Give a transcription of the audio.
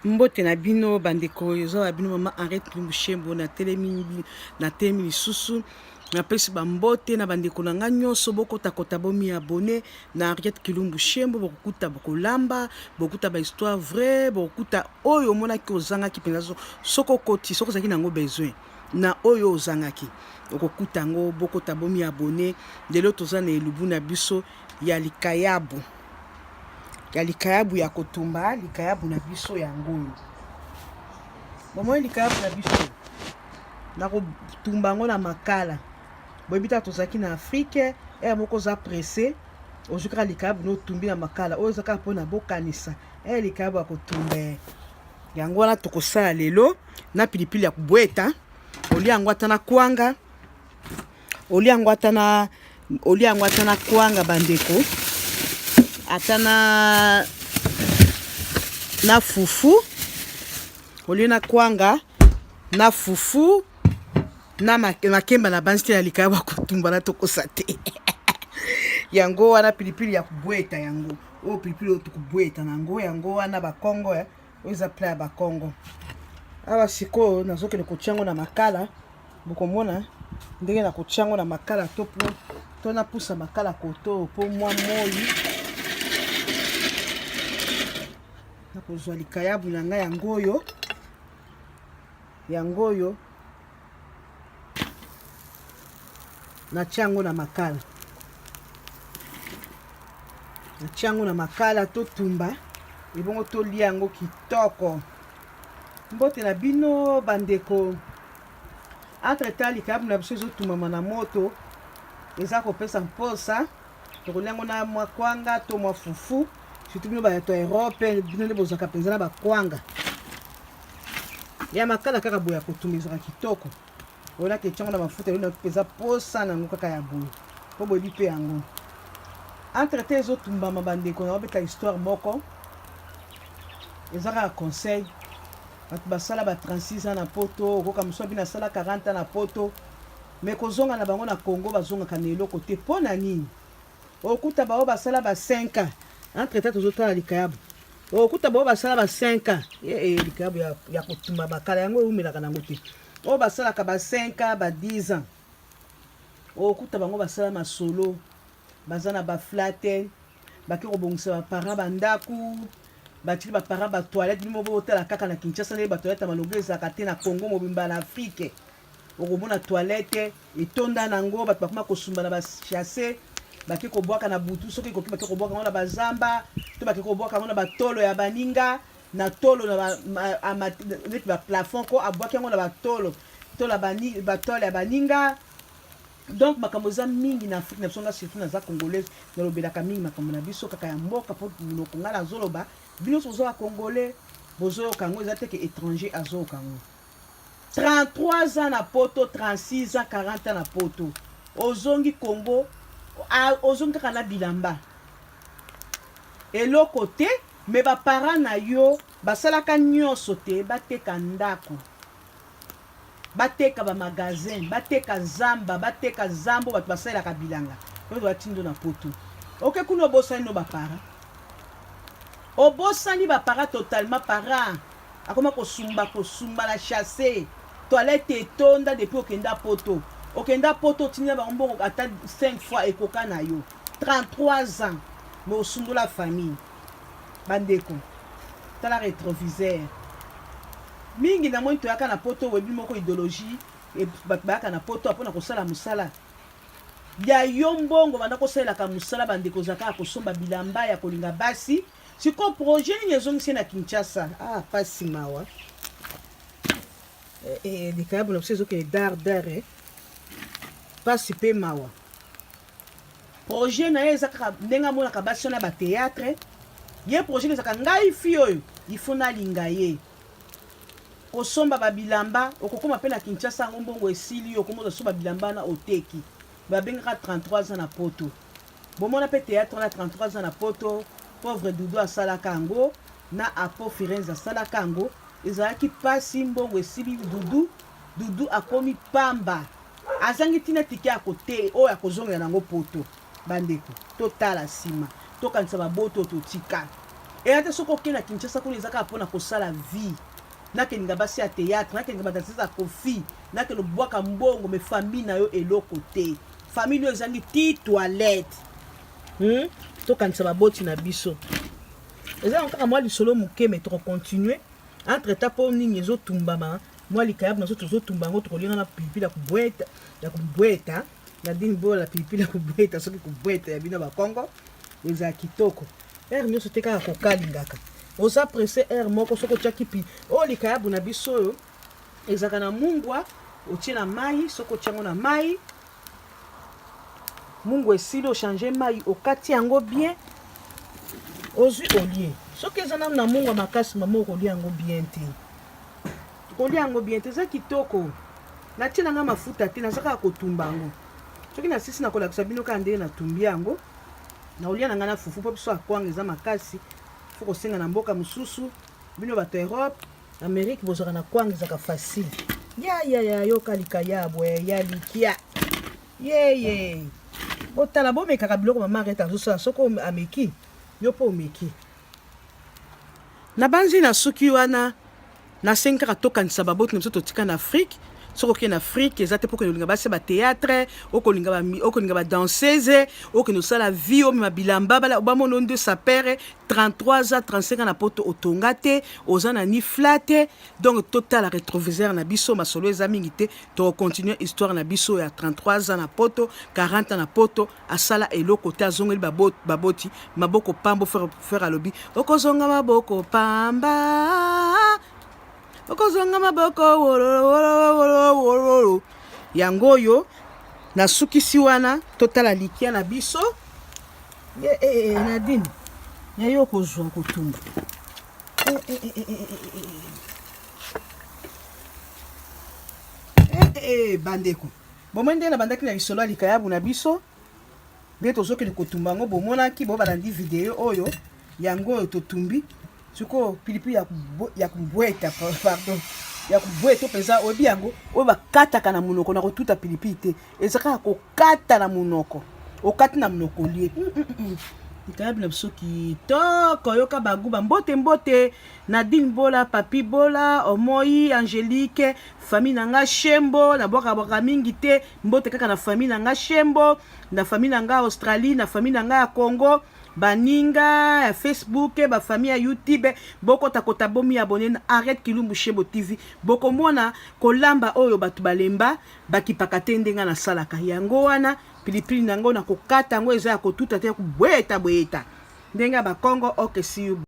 Mbote na bino bandeko, eza wa bino mama Henriette Lumbushembo, natelemi natelemi lisusu napesi bambote na bandeko na ngai nyonso. Bokotakota, bomi abonner na Henriette Kilumbu Shembo, bokokuta bokolamba, bokokuta bahistoire vrai, bokokuta oyo omonaki ozangaki mpenza. Soki okoti, soki ozalaki nango besoin na oyo ozangaki, okokuta yango. Bokota, bomi abonner. Lelo toza na elubu na biso ya likayabu, ya likayabu ya kotumba. Likayabu na biso yango oyo bomoi, likayabu na biso na kotumba yango na makala. Boyebi taka tozalaki na Afrique, ere moko oza pressé, ozwi kaka likayabu na otumbi na makala. Oyo eza kaka mpona bokanisa ere likayabu ya kotumba. Yango wana tokosala lelo na pilipili ya kobweta. Olia yango ata na kwanga, olia yango ata na, olia yango ata na kwanga bandeko, ata na fufu. Olie na kwanga, na fufu, na makemba na banzi te na likaya kotumba na tokosa te. Yango wana pilipili ya kobweta, yango oyo pilipili oyo tokobweta na yango, yango wana bakongo. Oyo eza plat ya bakongo. Awa sikoyo nazokende kotia yango na makala. Bokomona ndenge na kotia yango na makala to po to napusa makala koto mpo mwa moi. Nakozwa likayabu na ngai, yango oyo, yango oyo natia yango na makala, natia yango na makala, totumba ebongo tolia yango kitoko. Mbote na bino bandeko. Entre temps likayabu na biso ezotumbama na moto, eza kopesa mposa. Tokolia yango na mwa kwanga to mwa fufu. Surtout bino bato ya Europe, bino nde bozwaka mpenza na bakwanga ya makala kaka boye ya kotumba, ezwaka kitoko. Olaka etiango na mafuta yo mpenza posa na yango kaka ya boye, mpo boyebi mpe yango. Entre temps ezotumbama, bandeko, na obeta histoire moko, eza kaka conseil. Bato basala ba 36 ans na poto, okoka mosu abino asala 40 ans na poto, mais kozonga na bango na Congo, bazongaka na eloko te. Mpo na nini? Okuta bao basala ba 5 ans. Entre temps tozotala likayabu. Okuta bao basala ba 5 ans, likayabu ya kotumba bakala yango eumelaka nango te. Oyo basalaka ba 5 ans, ba 10 ans, okuta bango basala masolo, baza na baflate, bake kobongisa baparent bandako, batili baparent batoilette. Bino moko botala kaka na Kinshasa ndenge batoilette ya malongo ezalaka te. Na Congo mobimba, na Afrique, okomona toilette etonda nango, bato bakoma kosumba na bachasse, bake kobwaka na butu. Soki ekoki, bake kobwaka yango na bazamba to bake kobwaka yango na batolo ya baninga, na tolo na neti baplafond ko abwaki yango na batolo to na batole ya baninga. Donc makambo eza mingi na Afrique na biso. Nga surtout naza Congolaise, nalobelaka mingi makambo na biso kaka ya mboka, mpo monoko ngai nazoloba, bino nyonso boza bacongolais, bozoyoka yango, eza te ke étranger azoyoka yango. 33 ans na poto, 36 ans, 40 ans na poto, ozongi Congo, ozongi kaka na bilamba, eloko te. Mais baparent na yo basalaka nyonso te, bateka ndako, bateka bamagasin, bateka zamba, bateka zambo bato basalelaka bilanga oyo batindo na poto. Oke kuna, obosani no baparent, obosani baparent totalement. Parent akoma kosumba, kosumba na chasse, toilette etonda depuis okenda poto. Okenda poto, otindela bango mbongo ata 5 fois ekoka na yo. 33 ans, mais osundola famille. Bandeko, tala rétroviseur. Mingi namoni toyaka na poto, oyebi moko idéologie, bato bayaka na poto mpona kosala mosala ya yo mbongo banda kosalelaka mosala. Bandeko, ozalaka ya kosomba bilamba ya kolinga basi. Sikoyo projet nini ezongisi na Kinshasa? Ah, pasi, mawa. Likayabu na biso ezokende dar dar. Pasi mpe mawa. Projet na ye eza kaka ndenge amonaka basi wana batéâtre. Ye projet ezalaka: ngai fille oyo, il faut nalinga ye. Kosomba babilamba, okokóma mpe na Kinshasa yango mbongo esili yo, okoma ozosomba bilamba wana oteki. Babengaka 33 ans na poto. Bomona mpe théâtre wana, 33 ans na poto. Pauvre Dudu asalaka yango na Apo Firenze, asalaka yango, ezalaki mpasi. Mbongo esili Dudu, Dudu akomi pamba, azangi ntina tike ya kote oyo akozongela nango poto. Bandeko, totala nsima, tokanisa baboto oyo totika. Eya te soki okei na Kinshasa kuna eza kaka mpona kosala vie. Nakelinga basi ya théâtre, nakelinga badanseuse ya Kofi, nakende obwaka mbongo mais famille na yo eloko te. Famille no ezangi ti toilette. Tokanisa baboti na biso. Eza yango kaka mwa lisolo moke mais tokocontinue entre temps mpo nini ezotumbama mwa likayabu na biso tozotumba yango, tokolinga na pilipili ya kobweta ya kobweta na dini bola pilipili ya kobweta, soki kobweta ya bino bakongo ezala kitoko. Heure nyonso te kaka kokalingaka, oza presse heure moko soki otiaki pi oyo likayabu na biso oyo ezalaka na mungwa, otie na mai, soki otie yango na mai mungwa esili, ochange mai, okati yango bien, ozwi olie. Soki eza nanu na mungwa makasi, mama, okolia yango bien te, kolia yango bien te. Eza kitoko. Natie na nga mafuta te, naza kaka kotumba yango. Soki nasisi, nakolakisa bino kaka ndenge natumbi yango. Nakolia na ngai na fufu, mpo biso akwanga eza makasi, fo kosenga na mboka mosusu. Bino bato ya Europe, Amérique, bozwaka na kwanga, ezalaka facile. Ya ya ya, yoka likayabo ya likia yeye. Botala, bomekaka biloko mama Reta azosala. Soki ameki, yo mpo omeki. Nabanzi na suki wana, nasengi kaka tokanisa baboti na biso totika na Afrique. Soki okei na Afrique, eza te mpo okende olinga basi ya batéâtre, okolinga badanseuse, okende osala vie, omema bilamba bamona nde sapere. 33 ans, 35 ans na poto, otonga te, oza na ni fla te. Donc totala rétroviseur na biso. Masolo eza mingi te, tokocontinue histoire na biso ya 33 ans na poto, 40 ans na poto, asala eloko te, azongeli baboti maboko pamba. Frère alobi okozonga maboko pamba, okozonga maboko wololololololo. Yango oyo nasukisi wana. Totala likia na biso. Nadine ya yo kozwa kotumba. Eh, eh, eh, eh, eh, eh, eh, eh, bandeko, bomoi nde nabandaki na lisolo ya likayabu na biso nde tozokende kotumba yango. Bomonaki bo balandi video oyo, yango oyo totumbi sikoyo pilipili ya kobweta, pardon, ya kobweta mpenza. Oyebi yango oyo bakataka na monoko, na kotuta pilipili te, eza kaka kokata na monoko, okati na monoko, olie likayabu na biso kitoko. Yoka baguba. Mbote, mbote Nadine Bola, Papi Bola, Omoi Angélique, famille na nga Shembo. Nabwakabwaka mingi te, mbote kaka na famille na nga Shembo, na famille na nga Australie, na famille na nga ya Congo, baninga ya Facebook, bafamille ya YouTube. Bokotakota, bomi abonner na Arrête Kilumbu Shembo TV, bokomona kolamba oyo bato balemba bakipaka te ndenge nasalaka yango wana. Pilipili na yango na kokata yango eza ya kotuta te, ya kobweta bweta ndenge ya bakongo. Ok, see you.